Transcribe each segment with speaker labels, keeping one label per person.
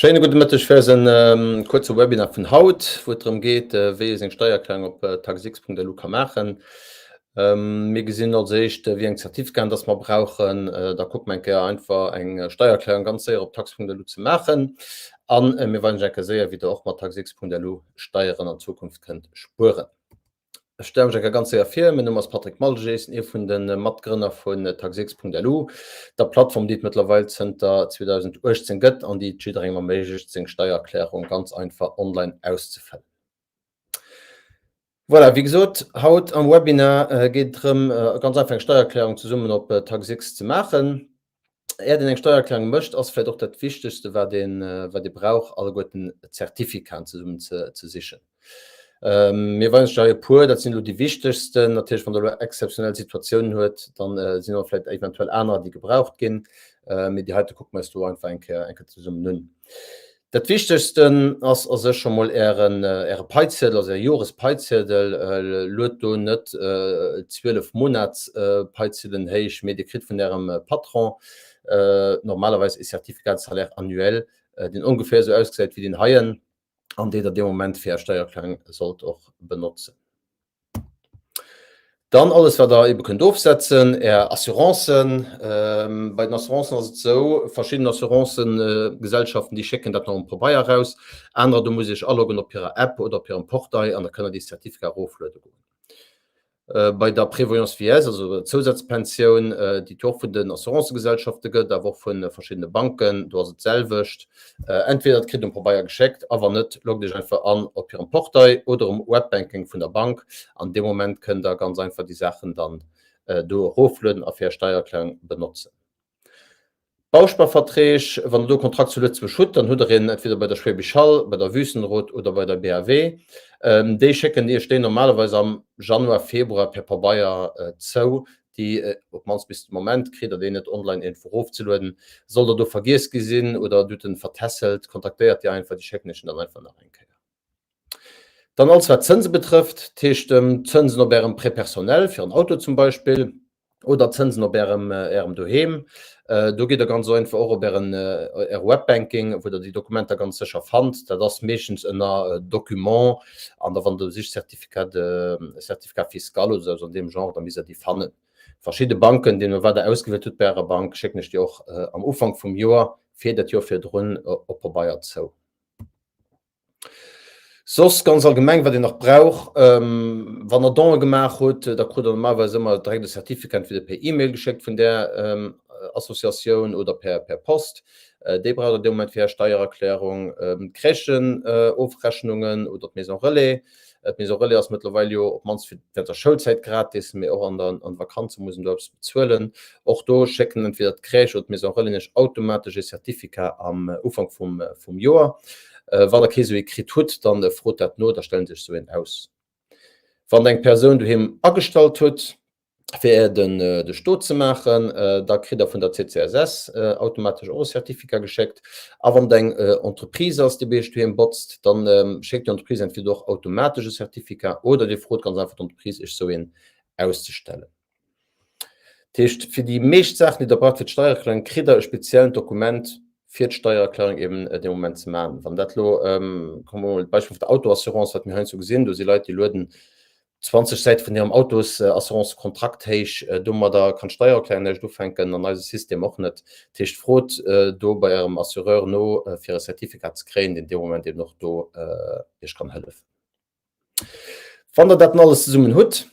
Speaker 1: Schéine gudde Mëtteg fir eisen kuerze Webinar vun haut, wou et drëm geet, wéi ee seng Steiererklärung op taxx.lu ka maachen. Mir gesinn als éischt, wéi eng Zertifikaten dass mer brauchen. Da kucke mer eng Kéier einfach eng Steiererklärung ganz séier op tax.lu ze maachen. A mir weisen iech eng Kéier séier, wéi der och mat taxx.lu Steieren an Zukunft kënnt spueren. Ech stelle mech eng Kéier ganz séier vir. Mäin Numm ass Patrick Malger, ech sinn ee vun de Matgrënner vun Taxx.lu, der Plattform, déi et mëttlerweil zënter 2018 gëtt an déi et jidderengem erméiglecht, seng Steiererklärung ganz einfach online auszefëllen. Voilà, wéi gesot, haut am Webinar geet et drëm, ganz einfach eng Steiererklärung zesummen op Taxx ze maachen. Äert een eng Steiererklärung mécht, ass vläicht och dat Wichtegste, wat een, wat ee brauch, alleguerten d'Certificaten zesummen ze, ze sichen. Mir weisen lech hei e puer, dat sinn elo déi wichtegsten. Natierlech, wann Der elo exzeptionell Situatiounen huet, dann sinn och vläicht eventuell anerer, déi gebraucht ginn. Mee déi heite kucke mer eis do einfach eng Kéier, eng Kéier zesummen un. Dat Wichtegsten ass a sech scho mol Ären, Äre Paiziedel, also Äre Jorespaiziedel. Luet do net 12 Monatspaiziedelen héich, mee Dir kritt vun Ärem Patron normalerweis e Certificat de salaire annuel, deen ongeféier esou ausgesäit wéi deen heien an deen Der dee Moment fir Är Steiererklärung sollt och benotzen. Dann alles wat der ebe kënnt ofsetzen, Är Assurancen. Bei den Assurancen ass et esou, verschidden Assurancëgesellschaften, déi schécken dat nach um Pabeier eraus, anerer, do musst Dir Iech aloggen op hirer App oder op hirem Portail an da kënnt Der déi Certificat erofluede goen. Bei der Prévoyance vieillesse, also der Zousazpensioun, déi et jo och vun den Assurancëgesellschafte gëtt, awer och vu verschiddene Banken, do ass et d'selwecht. Entweder et kritt um Pabeier geschéckt a wann net, loggt Iech einfach an op hirem Portail oder um Webbanking vun der Bank an dee Moment kënnt der ganz einfach déi Saachen dann do eroflueden a fir Är Steiererklärung benotzen. Bausparverträg, Wann der do e Kontrakt zu Lëtzebuerg hutt, dann hutt der een entweder bei der Schwäbisch Hall, bei der Wüstenrot oder bei der BAW. Déi schécken Iech déi normalerweis am Januar, Februar per Pabeier zou. Déi, op d'mannst bis de Moment, kritt der déi net online iergendwou erofzelueden. Sollt der do vergiess gi sinn oder der hutt en vertässelt, kontaktéiert déi einfach, déi schécken iech en dann einfach nach eng Kéier. Dann alles wat d'Zënse betrëfft, dat heescht Zënsen op ärem Prêt personnel fir en Auto zum Beispill oder Zënsen op ärem, ärem Doheem. Do gitt der ganz einfach och op ären, äre Webbanking, wou der déi Dokumenter ganz sécher fannt. Dat ass meeschtens ënner Documents an da wann der sicht Certificat de, Certificat fiscal oder esou an deem Genre, da misst der déi fannen. Verschidde Banken, deemno wat der ausgewielt hutt bei ärer Bank, schécken ech déi och am Ufank vum Joer fir dat Joer virdrun op Pabeier zou. Soss ganz allgemeng, wat een nach brauch, wann der Donë gemaach hutt, da krut der normalerweis ëmmer direkt e Certificat entweder per E-Mail geschéckt vun där Associatioun oder per per Post. Déi braucht der dee Moment fir Är Steiererklärung. D'Crèchen-Ofrechnungen oder d'Maison Relais, D'Maison Relais ass mëttlerweil jo op d'mannst fir während der Schoulzäit gratis, mee och an der an de Vakanze muss een do eppes bezuelen. Och do schécken entweder d'Crèche oder d'Maison Relais iech automatesch ee Certificat am Ufank vum vum Joer. Wann der kee sou ee kritt hutt, dann frot dat no, da stellen se iech sou een aus. Wann der eng Persoun doheem agestallt hutt, fir den de Stot ze maachen, da kritt der vun der CCSS automatesch och e Certificat geschéckt. A wann et eng Entreprise ass, déi bei iech doheem botzt, dann schéckt déi Entreprise entweder och automatesch e Certificat oder dir frot ganz einfach d'Entreprise, iech esou een auszestellen. Dat heescht, fir déi meescht Saachen, déi der braucht fir d'Steiererklärung, kritt der e speziellen Dokument fir d'Steiererklärung eben dee Moment ze maachen. Wann dat elo, komme mer mol d'Beispill vun der Autoassurance, wat mir heiansdo gesinn, do si Leit, déi lueden 20 Säite vun hirem Autosassurance-Kontrakt héich. Domadder kann d'Steiererklärung näischt ufänken an eise System och net. Dat heescht, frot do bei Ärem Assureur no, fir e Certificat ze kréien, deen dee Moment eben och do Iech kann hëllefen. Wann Der dat dann alles zesummen hutt,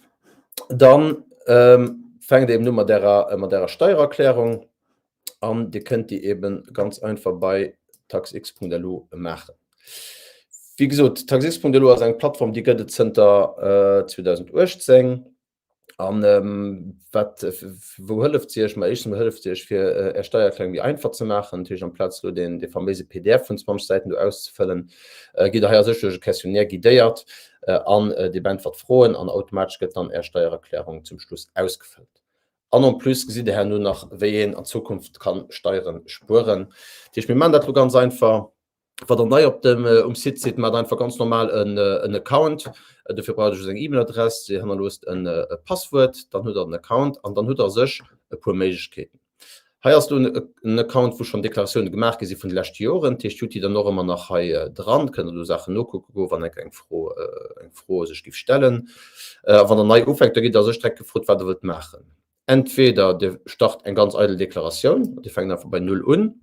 Speaker 1: da fänkt Der eben u mat Ärer, mat Ärer Steiererklärung an Dir kënnt déi eben ganz einfach bei taxx.lu maachen. Wéi gesot, taxx.lu ass eng Plattform, déi gëtt et zënter 2018. An wat, wou hëlleft se Iech? Ma éischtens emol hëlleft se Iech, fir Är Steiererklärung méi einfach ze maachen. Dat heescht, amplaz elo deen, dee faméise PDF vun 20 Säiten do auszefëllen, gitt Der hei a sech duerch e Questionnaire guidéiert an Dir beäntwert Froen an automatesch gëtt dann Är Steiererklärung zum Schluss ausgefëllt. An en plus gesitt Der herno nach, wéi een an Zukunft ka Steiere spueren. Dat heescht, mir maachen dat elo ganz einfach. Wann Der nei op dem, um Site sidd, maacht einfach ganz normal en, en Account. Dofir braucht Der just eng E-Mail-Adress, Dir hannerloosst en e Passwuert, dann hutt Der den Account an dann hutt Der a sech e puer Méiglechkeeten. Hei ass elo en Account, wou schonn Deklaratioune gemaach gi si vun de leschte Joren. Dat heescht, Dir hutt déi dann och ëmmer nach hei dran. Kënnt Der do Saachen nokucke goen, wann enk eng Fro, eng Fro sech géif stellen. A wann Der nei ufänkt, da gitt Der a sech direkt gefrot, wat Der wëllt maachen. Entweder Dir start eng ganz eidel Deklaratioun, Dir fänkt einfach bei Null un,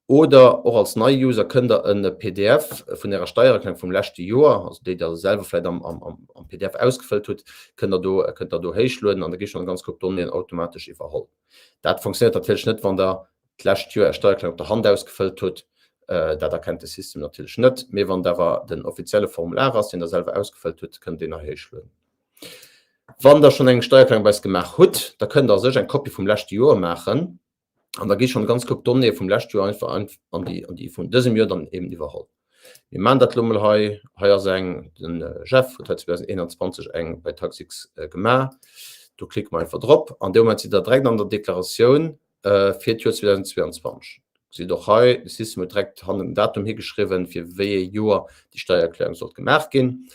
Speaker 1: oder och als nei User kënnt Der e pdf vun Ärer Steiererklärung vum leschte Joer, also déi Der selwer vläicht am, am, am pdf ausgefëllt hutt, kënnt Der do, kënnt Der do héichlueden an da gi schonn e ganz Koup Donnéeën automatesch iwwerholl. Dat funktionéiert natierlech net, wann Der d'lescht Joer Är Steiererklärung op der Hand ausgefëllt hutt. Dat erkennt de System natierlech net. Mee wann et awer den offizielle Formular ass, deen Der selwer ausgefëllt hutt, kënnt Der deen hei héichlueden. Wann Der schonn eng Steiererklärung bei eis gemaach hutt, da kënnt Der a sech eng Kopie vum leschte Joer maachen an da gi schonn e ganz Koup Donnéeë vum leschte Joer einfach an déi, an déi vun dësem Joer dann eben iwwerholl. Mir maachen dat elo mol hei. Hei ass eng, den Jeff huet hei 2021 eng bei Taxix gemaach. Do klicke mer einfach drop an dee Moment sidd Der direkt an der Deklaratioun fir d'Joer 2022. Gesitt och hei, de System huet direkt hannen den Datum higeschriwwen, fir wéi ee Joer déi Steiererklärung sollt gemaach ginn.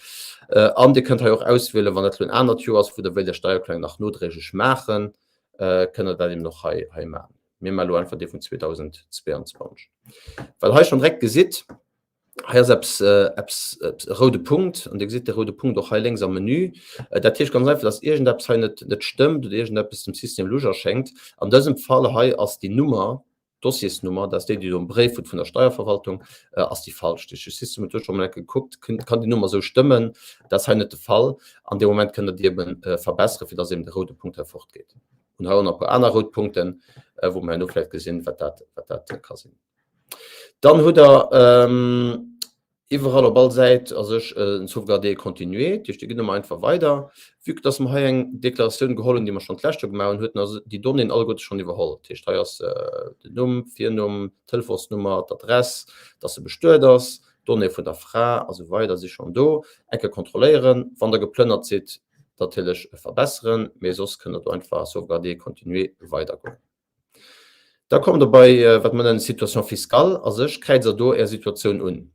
Speaker 1: An Dir kënnt hei och auswielen, wann dat elo en anert Joer ass, wou Der wéilt Är Steiererklärung nach nodréiglech maachen, kënnt Der dat eben och hei maachen. Mir maache elo einfach dee vun 2022. Wat Der hei schonn direkt gesitt, hei ass eppes, eppes, eppes, e roude Punkt. An Dir gesitt de roude Punkt och hei lénks am Menü. Dat heescht ganz einfach, dass iergendeppes hei net, net stëmmt oder iergendeppes dem System lusch erschéngt. An dësem Fall hei ass déi Nummer, d'Dossiersnummer, dat ass déi, déi Der um Bréif hutt vun der Steierverwaltung, ass déi falsch. Dat heescht, de System huet do scho mol eng Kéier gekuckt, kann déi Nummer esou stëmmen? Dat ass hei net de Fall. An deem Moment kënnt Der déi eben verbesseren, fir dass eben de roude Punkt hei fortgeet. Hunn hei och nach e puer aner rout Punkten, wou mer herno vläicht gesinn, wat dat, wat dat ka sinn. Dann hutt Der iwwerall op all Säit a sech en Sauvegarder et continuer. Dat heescht, Dir gitt ëmmer einfach weider. Vue que dass mer hei eng Deklaratioun geholl hunn, déi mer schonn d'lescht Joer gemaach hunn, huet en also déi Donnéeën alleguerte schonn iwwerholl. Dat heescht, hei ass den Numm, Virnumm, Telefonsnummer, d'Adress, dass e bestuet ass, d'Donnéeë vun der Fra a sou weider si schonn do. Eng Kéier kontrolléieren, wann Der geplënnert sidd, natierlech verbesseren, mee soss kënnt Der do einfach Sauvegarder et continuer weidergoen. Da kommt Der bei wat mer nennen Situation fiscale. A sech kräizt Der do Är Situatioun un.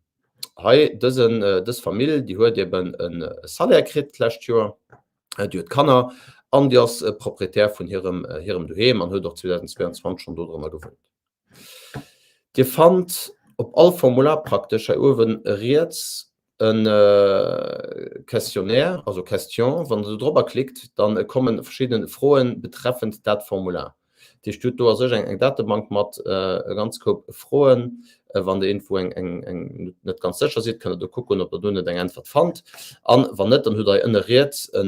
Speaker 1: Hei dësen, dës Famill, déi huet eben e Salaire kritt d'lescht Joer, déi huet Kanner an déi ass Proprietär vun hirem, hirem Doheem an huet och 2022 schonn dodrënner gewunnt. Dir fannt op all Formular praktesch hei uewen riets e Questionnaire, also Question. Wann Der do drobber klickt, da komme verschidde Froen betreffend dat Formular. Dat heescht, Dir hutt do a sech eng Datebank mat e ganz Koup Froen. Wann Der iergendwou eng net ganz sécher sidd, kënnt Der do kucken, ob Der do net eng Äntwert fannt. An wann net, dann hutt Der hei ënne riets e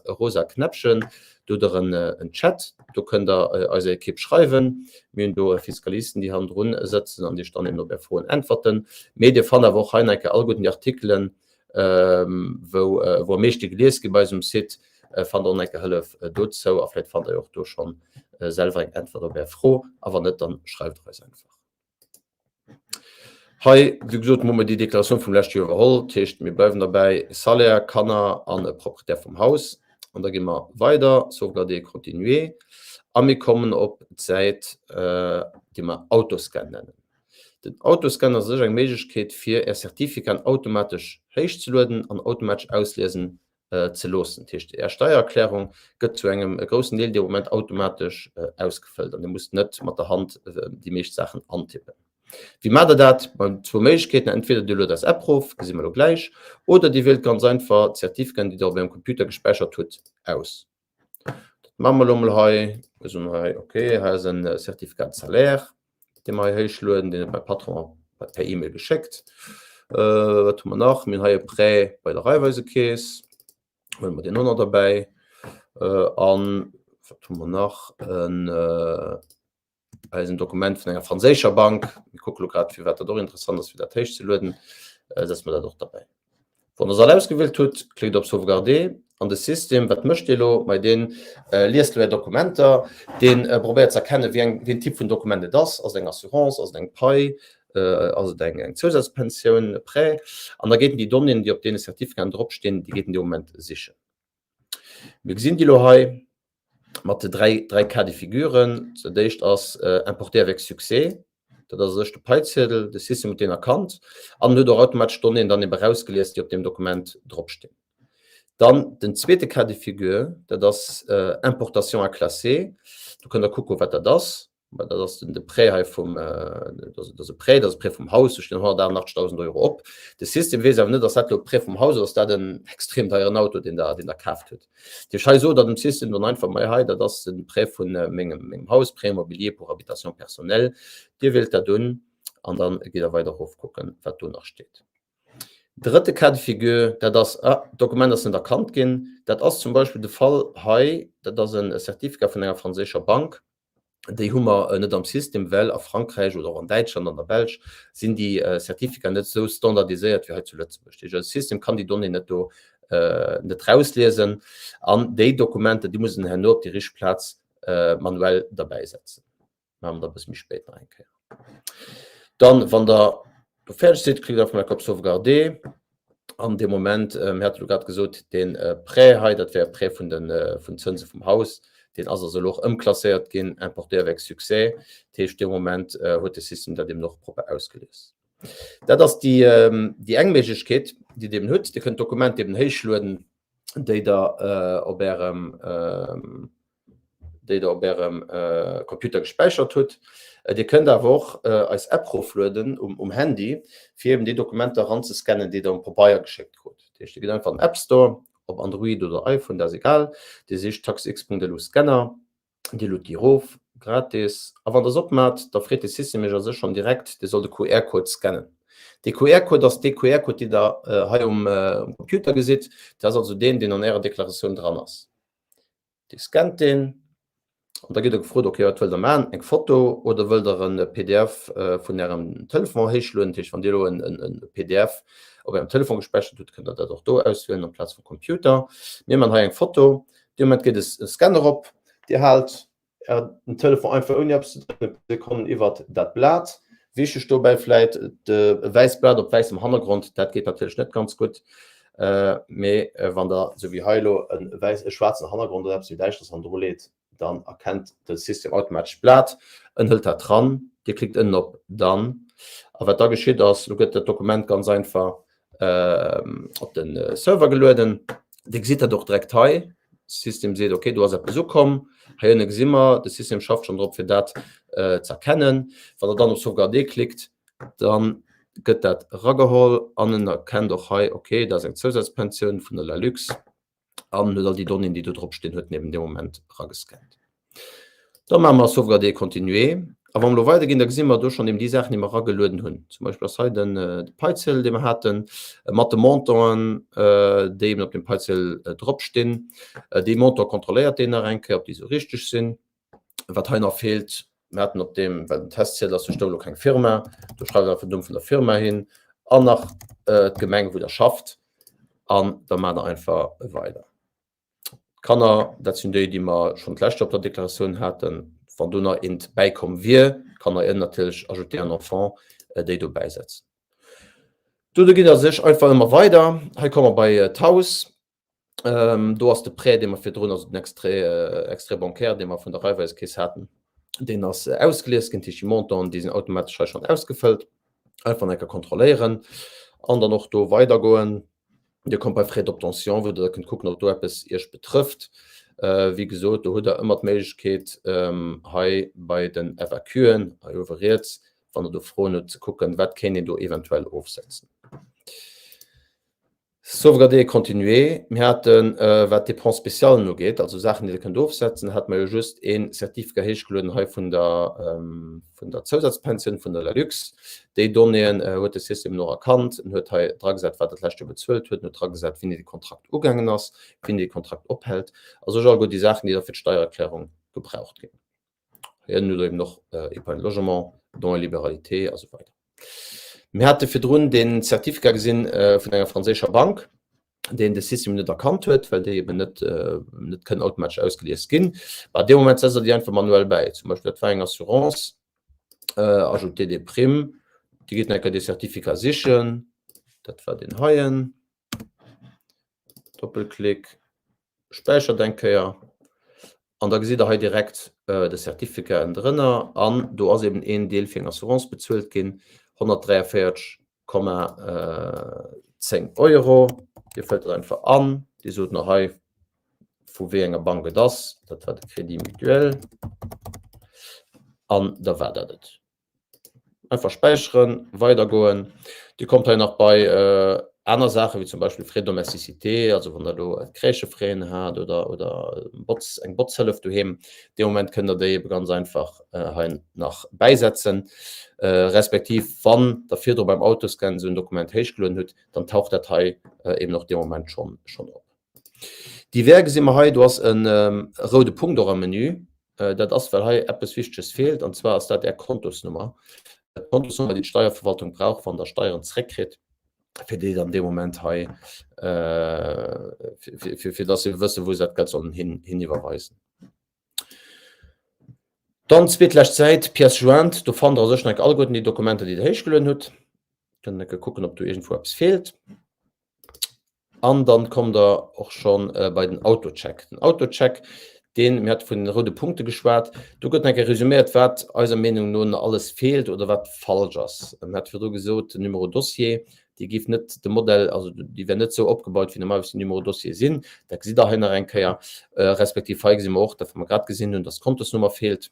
Speaker 1: rosa Knäppchen. Do hutt der en Chat, do kënnt der eiser Ekipp schreiwen. Mir hunn do Fiskalisten, déi hannendrun sëtzen an Iech dann eben op Är Froen äntwerten. Mee Dir fannt awer och hei nach eng Kéier alleguerten déi Artikelen, wou wou am meeschte gelies gi bei eis um Site. Fannt der och nach eng Kéier Hëllef dozou a vläicht fannt der jo och do schonn selwer eng Äntwert op Är Fro. A wann net, dann schreift der eis einfach. Hei, wéi gesot, hu mer déi Deklaratioun vum leschte Joer iwwerholl. Dat heescht, mir bleiwen derbäi, Salaire, Kanner an e Proprietär vum Haus. An da gi mer weider, Sauvegarder et continuer. A mir kommen op d'Säit, déi mer Autoscan nennen. Den Autoscan ass u sech eng Méiglechkeet, fir Är Certificaten automatesch héichzelueden an automatesch ausliesen ze loossen. Dat heescht, Är Steiererklärung gëtt zu engem groussen Deel dee Moment automatesch ausgefëllt an Dir musst net mat der Hand déi meescht Saachen antippen. Wéi maacht Der dat? Bei zwou Méiglechkeeten, Entweder Dir luet eis App rof, gesi mer elo gläich, oder Dir wielt ganz einfach d'Certificaten, déi Der op Ärem Computer gespäichert hutt, aus. Dat maache mer elo mol hei. Mir soen hei, ok, hei ass en Certificat de salaire, dee mer hei héichlueden, deen huet mäi Patron per E-Mail geschéckt. Wat hu mer nach? Mir hunn hei e Prêt bei der Raiffeisekeess, huele mer deen och nach derbäi. An wat hu mer nach? En Hei ass en Dokument vun enger franséischer Bank. Mir kucke lo grad, firwat dat och interessant ass, fir dat héichzelueden. Setze mer dat och derbäi. Wann Der se all ausgewielt hutt, klickt op Sauvegarder an de System, wat mécht dee lo? Mei deen liest lo Är Dokumenter, dee probéiert ze erkennen, wéi eng, wéi en Typ vun Dokument et ass. Ass et eng Assurance, ass et eng Pai, ass et eng, eng Zousazpensioun, e Prêt? An da geet en déi Donnéeën, déi op deene Certificaten dropstinn, déi geet en dee Moment sichen. Mir gesinn déi lo hei mat de 3, 3 Cas de figuren. Dat éischt ass importé avec succès, dat ass u sech de Paiziedel, de System huet deen erkannt an huet och automatesch d'Donnéeën dann ebe rausgelies, déi op deem Dokument dropstinn. Dann den zweete Cas de figure, dat ass importation à classer, do kënnt Der kucken, wat dat ass. Ma dat ass den de Prêt hei vum, dat ass e Prêt, dat ass e Prêt vum Haus, do stinn 188.000 Euro op. De System weess awer net, ass dat elo e Prêt vum Haus oder ass dat en extrem deieren Auto, deen Der, deen Der kaaft hutt. Dat heescht, hei sot Der dem System dann einfach, Mei hei, dat ass de Prêt vu mengem, mengem Haus, Prêt immobilier pour habitation personnelle. Dir wielt dat un an da gitt Der weider erofkucken, wat do nach steet. Drëtte Cas de figure, dat ass, ah, d'Dokument ass net erkannt ginn. Dat ass zum Beispill de Fall hei, dat ass e Certificat vun enger franséischer Bank. Déi hu mer net am System, well a Frankräich oder och an Däitschland, an der Belsch sinn déi Certificaten net esou standardiséiert wéi hei zu Lëtzebuerg. Dat heescht, eise System kann déi Donnéeën net do net rausliesen an déi Dokumenter, déi muss en herno op déi richteg Plaz manuell derbäisetzen. Maache mer da e bësse méi spéit nach eng Kéier. Dann, wann Der do fäerdeg sidd, klickt einfach nach op Sauvegarder. An deem Moment, mir hate lo grad gesot, dee Prêt hei, dat wär e Prêt vun de vun Zënse vum Haus, deen ass also elo och ëmklasséiert ginn, importé avec succès. Dat heescht, dee Moment huet de System dat eben och propper ausgelies. Dat ass déi déi eng Méiglechkeet, déi Dir eben hutt. Dir kënnt d'Dokument eben héichlueden, déi Der op Ärem déi der op ärem Computer gespäichert hutt. Dir kënnt awer och eis App roflueden um Handy, fir eben déi Dokumenter eranzescannen, déi der um Pabeier geschéckt krut. Dat heescht, Dir gitt einfach an den App Store, ob Android oder iPhone, dat ass egal, Dir sicht taxx.lu Scanner, Dir luet déi erof, gratis, a wann der se opmaacht, da freet de System iech a sech schonn direkt, Dir sollt e QR-Code scannen. Dee QR-Code ass dee QR-Code, deen der hei um Computer gesitt, dat ass also deen, deen an ärer Deklaratioun dran ass. Dir scannt deen an da gitt der gefrot, ok, wat wëllt der maachen, eng Foto oder wëllt der e pdf vun ärem Telefon héichlueden? Dat heescht, wann Dir elo e pdf op ärem Telefon gespäichert hutt, kënnt der dat och do auswielen amplaz vum Computer. Mir man hei eng Foto. Dee Moment geet e Scanner op. Dir haalt den Telefon einfach ouni eppes ze drécken e puer Sekonnen iwwert dat Blat. Wichteg dobäi vläit, e wäisst Blat op wäissem Hannergrond, dat geet natierlech net ganz gutt, mee wann der esou wéi hei elo e wäiss, e schwaarzen Hannergrond oder eppes méi Däischteres hannendru leet, dann erkennt de System automatesch d'Blat, en hëlt dat ran, dir klickt ënnen op Done a wat da geschitt ass, elo gëtt dat Dokument ganz einfach op de Server gelueden. Dir gesitt dat och direkt hei, System seet, okay, do ass eppes ukomm. Hei ënne gesi mer, de System schafft schonn drop, fir dat ze erkennen. Wann Der dann op Sauvegarder klickt, da gëtt dat erageholl an en erkennt och hei, okay, dat ass eng Zousazpensioun vun der Lalux an huet all déi Donnéeën, déi do drop stinn, huet en eben dee Moment eragescannt. Da maache mer Sauvegarder et continuer. A wa mer elo weiderginn, da gesi mer do schonn eben déi Saachen, déi mer eragelueden hunn. Zum Beispill ass hei den Paieziel, dee mer haten, mat de Montanten, déi eben op dem Paieziel dropstinn. Déi Montant kontrolléiert deen nach eng Kéier, ob déi esou richteg sinn. Wat hei nach feelt, mer haten op deem, well den Testziel ass, do stoung elo keng Firma, do schreift Der einfach den Numm vun der Firma hin an nach d'Gemeng, wou Der schafft, an da maacht Der einfach weider. D'Kanner, dat sinn déi, déi mer schonn d'lescht Joer op der Deklaratioun haten. Wann do nach eent bäikomm wier, kann der ënnen natierlech ajouter un enfant déi do bäisetzen. Do do geet a sech einfach ëmmer weider. Hei komme mer bei d'Haus. Do ass de Prêt, dee mer virdrun, also den Extrait, Extrait bancaire, dee mer vun der Raiffeisekeess haten, deen ass ausgelies ginn. Dat heescht, déi Montanten, déi sinn automatesch hei schonn ausgefëllt. Einfach nach eng Kéier kontrolléieren an dann och do weidergoen. Dir kommt bei Frais d'obtention, wou Der da kënnt kucken, ob do eppes Iech betrëfft. Wéi gesot, do hutt Der ëmmer d'Méiglechkeet, hei bei den FAQen, hei uewe riets, wann Der do Froen hutt, ze kucken, wat kéint een do eventuell ofsetzen. Sauvegarder et continuer. Mir haten, wat d'Dépenses spéciales ugeet, also Saachen, déi Der kënnt ofsetzen, hate mer jo just ee Certificat héichgelueden hei vun der, vun der Zousazpensioun vun der Lalux. Déi Donnéeën huet de System elo erkannt. En huet hei dragesat, wat dat lescht Joer bezuelt huet. En huet dragesat, wéini de Kontrakt ugaangen ass, wéini de Kontrakt ophält. Also ech alleguer déi Saachen, déi da fir d'Steiererklärung gebraucht ginn. Hei ënnen hutt Der eben och Épargne logement, Dons et libéralités a sou weider. Mir hate virdrun deen Certificat gesinn vun enger franséischer Bank, deen de System net erkannt huet, well déi eben net, net kënnen automatesch ausgelies ginn. Bah, dee Moment setzt Der déi einfach manuell bäi. Zum Beispill, dat war eng Assurance, ajouter des primes, Dir gitt nach eng Kéier dee Certificat sichen, dat war deen heien, Doppelklick, späichert eng Kéier an da gesitt Der hei direkt de Certificat ënnendrënner an do ass eben een Deel fir eng Assurance bezuelt ginn, 143,10 Euro. Dir fëllt dat einfach an, Dir sot nach hei vu wéi enger Bank et ass, dat war de Crédit Mutuel. An da war dat et. Einfach späicheren, weidergoen. Dir kommt hei nach bei aner Saachen, wéi zum Beispill Frais de domesticité, also wann der elo Crèchefraisen hat oder, oder Botz, eng Botzhëllef doheem, dee Moment kënnt der déi ebe ganz einfach hei nach bäisetzen. Respektiv wann der virdru beim Autoscan esou en Dokument héichgelueden hutt, dann taucht dat hei eben och dee Moment schonn, schonn op. Divers gesi mer hei, do ass e roude Punkt och am Menü. Dat ass, well hei eppes Wichteges feelt, an zwar ass dat Är Kontosnummer. D'Kontosnummer, déi d'Steierverwaltung brauch, wann Der Steieren zeréckkritt, fir déi dann dee Moment hei, fir dass se wëssen, wou se dat Geld sollen hiniwwerweisen. Dann zweetlescht Säit, Pièces jointes, do fannt Der a sech nach alleguerten déi Dokumenter, déi Der héichgelueden hutt. Kënnt Der kucken, ob do iergendwou eppes feelt. An dann kommt der och schon bei den Autocheck. Den Autocheck, deen, mir hate vun den roude Punkte geschwat, do gëtt nach eng Kéier resuméiert, wat eiser Meenung no nach alles feelt oder wat falsch ass. Mir hate virdru gesot, den Numéro Dossier, dee géif net de Modell, also déi wär net esou opgebaut, wéi normalerweis déi Numéro Dossiere sinn. Dat gesitt Der hei nach eng Kéier. Respektiv hei gesi mer och, dat wat mer grad gesinn hunn, dass d'Kontosnummer feelt.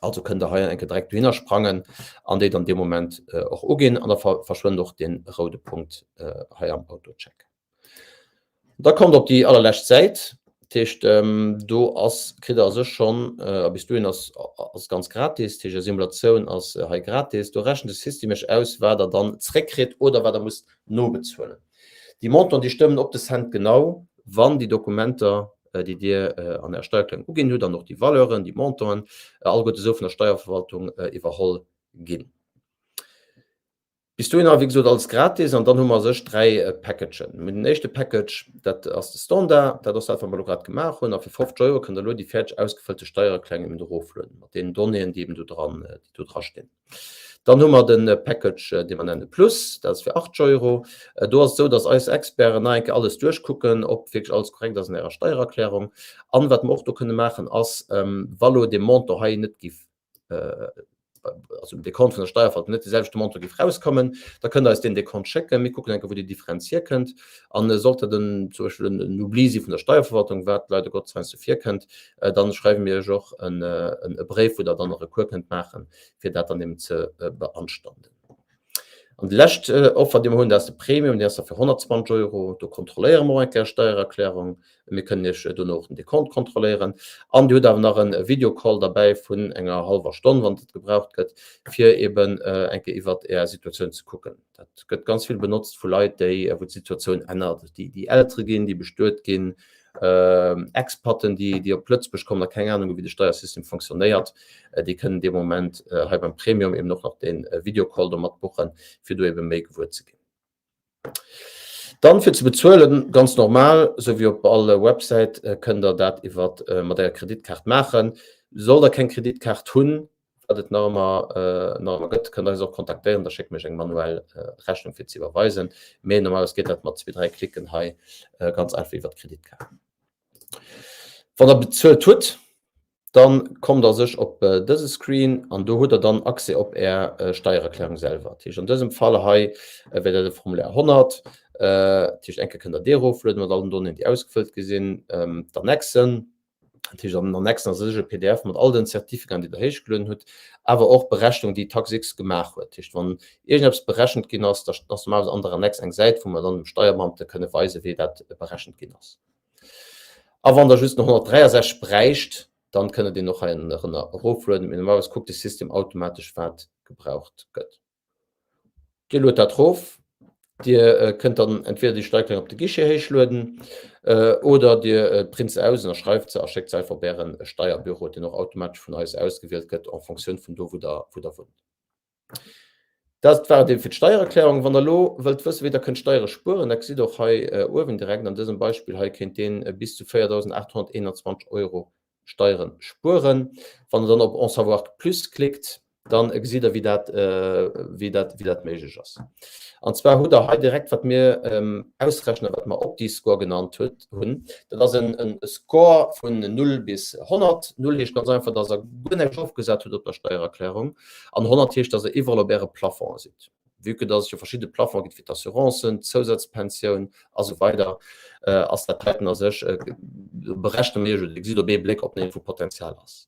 Speaker 1: Also kënnt der hei eng Kéier direkt dohinner sprangen an déi dann dee Moment och uginn an da verschwënnt och dee roude Punkt hei am Autocheck. Da kommt op déi allerlescht Säit, dat heescht do ass, kritt der a sech schonn, a bis dohin ass ass ganz gratis, dat heescht är Simulatioun ass hei gratis, do rechent de System iech aus wat der dann zréckkritt oder wat der musst nobezuelen. Déi Montanten déi stëmmen op de Cent genau, wann déi Dokumenter déi Dir an Ärer Steiererklärung uginn hutt, an och déi Valeuren, déi Montanten, alleguerte esou vun der Steierverwaltung iwwerholl ginn. Bis dohinner, wéi gesot, alles gratis. An dann hu mer a sech 3 Packagen. Mir hunn den éischte Package, dat ass de Standard, dat ass dat, wat mer elo grad gemaach hunn. A fir 50 Euro kënnt Der elo déi fäerdeg ausgefëllte Steiererklärung eben eroflueden, mat deenen Donnéeën, déi eben do dran, déi do drastinn. Dann hu mer de Package, dee mer nenne Plus, dat ass fir 80 Euro. Do ass et esou, dass eis Experten nach eng Kéier alles duerchkucken, ob wierklech alles korrekt ass an Ärer Steiererklärung. An wat mer och do kënne maachen ass, wa lo dee Montant hei net giff, also um Dekont vun der Steierverwaltung net dee selwechte Montant giff rauskommen, da kënnt Der eis deen Dekont schécken. Mir kucken eng Kéier, wou déi Differenz hierkënnt. An sollt dat en, zum Beispill en Oubli si vun der Steierverwaltung, wat leider Gottes heiansdo virkënnt, dann schreiwe mir Iech och e Bréif, wou Der dann e Recours kënnt maachen, fir dat dann eben ze beanstanden. An déi lescht Offer, déi mer hunn, dat ass de Premium, deen ass da fir 120 Euro. Do kontrolléiere mer och eng Kéier Steiererklärung. Mir kënnen Iech dono och den Dekont kontrolléieren. An Dir hutt awer nach e Videocall derbäi vun enger hallwer Stonn, wann dat gebraucht gëtt, fir eben eng Kéier iwwert Är Situatioun ze kucken. Dat gëtt ganz vill benotzt vu Leit, déi, wou d'Situatioun ännert, déi, déi Eltere ginn, déi bestuet ginn, Expaten, déi, déi op Lëtzebuerg kommen a keng Anung hu wéi de Steiersystem fonctionnéiert, déi kënnen dee Moment hei beim Premium eben och nach dee Videocall do mat buchen, fir do ebe méi gewuer ze ginn. Dann fir ze bezuelen, ganz normal, esou wéi op all Websäit, kënnt der dat iwwer mat Ärer Kreditkaart maachen. Sollt der keng Kreditkaart hunn, wat et nach ëmmer nach ëmmer gëtt, kënnt der eis och kontaktéieren, da schécke mir iech eng manuell Rechnung fir ze iwwerweisen. Mee normalerweis geet dat mat zwee, dräi Klicken hei ganz einfach iwwer d'Kreditkaart. Wann der bezuelt hutt, dann kommt der sech op dëse Screen an do hutt der dann Accès op Är Steiererklärung selwer. Dat heescht an dësem Fall hei wär dat de Formulaire 100. Dat heescht eng Kéier kënnt der dee eroflueden mat all den Donnéeën, déi ausgefëllt gi sinn, d'Annexen, dat heescht an den Annexen ass e PDF mat all den Certificaten, déi Der héichgelueden hutt, awer och Berechnungen, déi TaxX gemaach huet. Dat heescht wann iergendeppes berechent ginn ass, da ass normalerweis an der Annex eng Säit, wou mer dann dem Steierbeamte kënne weisen, wéi dat berechent ginn ass. A wann Der just den 163 bräicht, dann kënnt Der deen och hei ënnerënner eroflueden. Mee normalerweis kuckt de System automatesch, wat gebraucht gëtt. Dir luet dat rof. Dir kënnt dann entweder déi Steiererklärung op de Guichet héichlueden oder Dir print se aus, ënnerschreift se a schéckt se einfach op Äre Steierbüro, deen och automatesch vun eis ausgewielt gëtt en Fonctioun vun do, wou Der, wou Der wunnt. Dat war et eben fir d'Steiererklärung. Wann Der elo wëllt wëssen, wéi Der kënnt Steiere spueren, dat gesitt Der och hei uewen direkt an dësem Beispill hei, kéint deen bis zu 4.821 Euro Steiere spueren. Wann Der dann op En savoir plus klickt, dann gesitt Der, wéi dat, wéi dat, wéi dat méiglech ass. An zwar hutt Der hei direkt, wat mir ausrechnen, wat mer Opti-Score genannt huet, hunn. Dat ass en Score vun 0 bis 100. 0 heescht ganz einfach, dass Der guer näischt ofgesat hutt op der Steiererklärung. An 100 heescht, dass Der iwwerall op Äre Plafonde sidd. Vue que dass et jo verschidde Plafonde gëtt fir d'Assurancen, d'Zousazpensioun a sou weider, ass dat heiten a sech, berechne mir Iech oder Dir gesitt op ee Bléck, ob nach iergendwou Potenzial ass.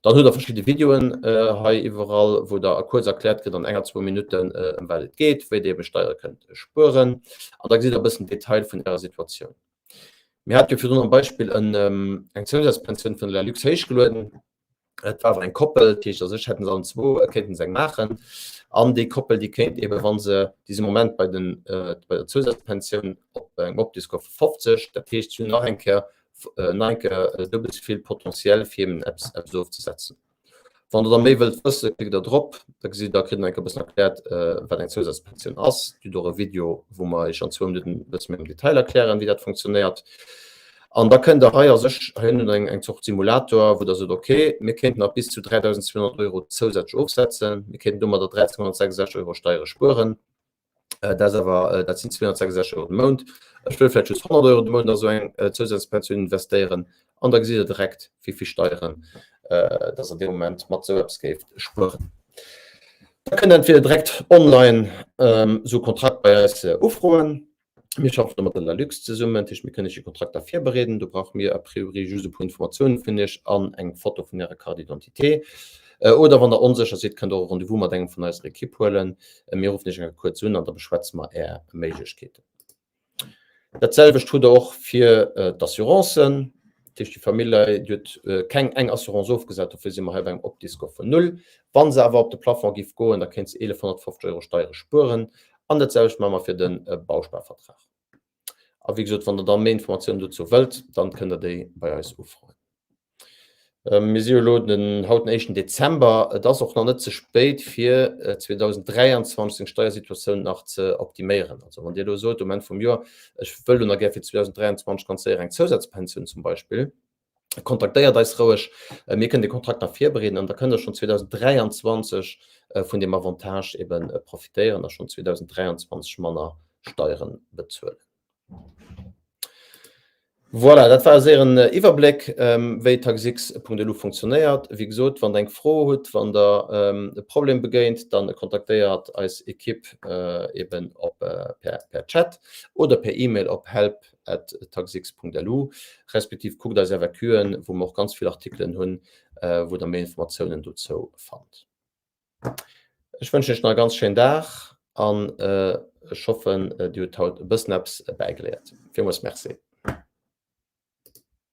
Speaker 1: Dann hutt der verschidde Videoen hei iwwerall, wou der kuerz erkläert kritt an enger, zwou Minutten, ëm wat et geet, wéi dir ebe Steiere kënnt spueren. An da gesitt der e bëssen Detail vun ärer Situatioun. Mir hate jo virdrun am Beispill eng Zousazpensioun vun der Lalux héichgelueden. Et war awer eng Koppel, dat heescht a sech hätten se allen zwou kéinten se eng maachen. An déi Koppel, déi kéint eeben, wa se, déi si Moment bei den, bei der Zousazpensioun op engem Opti-Score vu 50, dat heescht si hunn nach eng Kéier, nach eng Kéier duebel esou vill Potentiel fir eben eppes, eppes ofzesetzen. Wann Der da méi wëllt wëssen, klickt Der drop, da gesitt Der, kritt Der eng Kéier e bëssen erkläert, wat eng Zousazpensioun ass. Dir hutt och e Video, wou mer Iech an zwou Minutten e bësse méi am Detail erklären, wéi dat funktionéiert. An da kënnt Der hei a sech, hei ënnen hutt Der eng Zort Simulator, wou Der sot, ok, mir kéinten nach bis zu 3.200 Euro zousätzlech ofsetzen, mir kéinten domadder 1.366 Euro Steiere spueren. Dat ass awer, dat sinn 266 Euro de Mount. Ech wëll vläicht just 100 Euro de Mount a sou eng Zousazpensioun investéieren. An da gesitt Der direkt, wéi vill Steieren dass Der dee Moment mat sou eppes géift spueren. Da kënnt Der entweder direkt online sou e Kontrakt bei eis ufroen. Mir schaffen do mat der Lalux zesummen, dat heescht mir kënnen Iech déi Kontrakter virbereeden. Do brauche mir a priori just e puer Informatiounen vun Iech an eng Foto vun Ärer Carte d'identité. Oder wann Der onsécher sidd, kënnt Der och e Rendez-vous mat engem vun eiser Ekipp huelen. Mir ruffen Iech eng Kéier kuerz un an da beschwätze mer Är Méiglechkeeten. Dat selwecht hutt Der och fir d'Assurancen. Dat heescht déi Famill hei, déi huet keng eng Assurance ofgesat, dofir si mer hei bei engem Opti-Score vun null. Wa se awer op de Plafond géif goen, da kéint se 1.150 Euro Steiere spueren. An dat selwecht maache mer fir de Bausparvertrag. A wéi gesot, wann Der da méi Informatiounen dozou wëllt, dann kënnt Der déi bei eis ufroen. Mir si jo elo den, haut den éischten Dezember. Et ass och nach net ze spéit, fir 2023 seng Steiersituatioun nach ze optiméieren. Also wann Dir elo sot um Enn vum Joer, ech wëll elo nach gär fir 2023 ganz séier eng Zousazpensioun zum Beispill, kontaktéiert eis roueg, mir kënnen de Kontrakt nach virbereeden an da kënnt Der schonn 2023 vun deem Avantage ebe profitéieren a schonn 2023 manner Steiere bezuelen. Voilà, dat war e séieren Iwwerbléck, wéi Taxix.lu funktionéiert. Wéi gesot, wann Der eng Fro hutt, wann Der e Problem begéint, da kontaktéiert eis Ekipp eben op per Chat oder per E-Mail op help at taxix.lu, respektiv kuckt eis FAQen, wou mer och ganz vill Artikelen hunn, wou der méi Informatiounen dozou fannt. Ech wënschen iech nach e ganz schéinen Dag an ech hoffen, dir hutt haut e bëssen eppes bäigeléiert. Villmools Merci.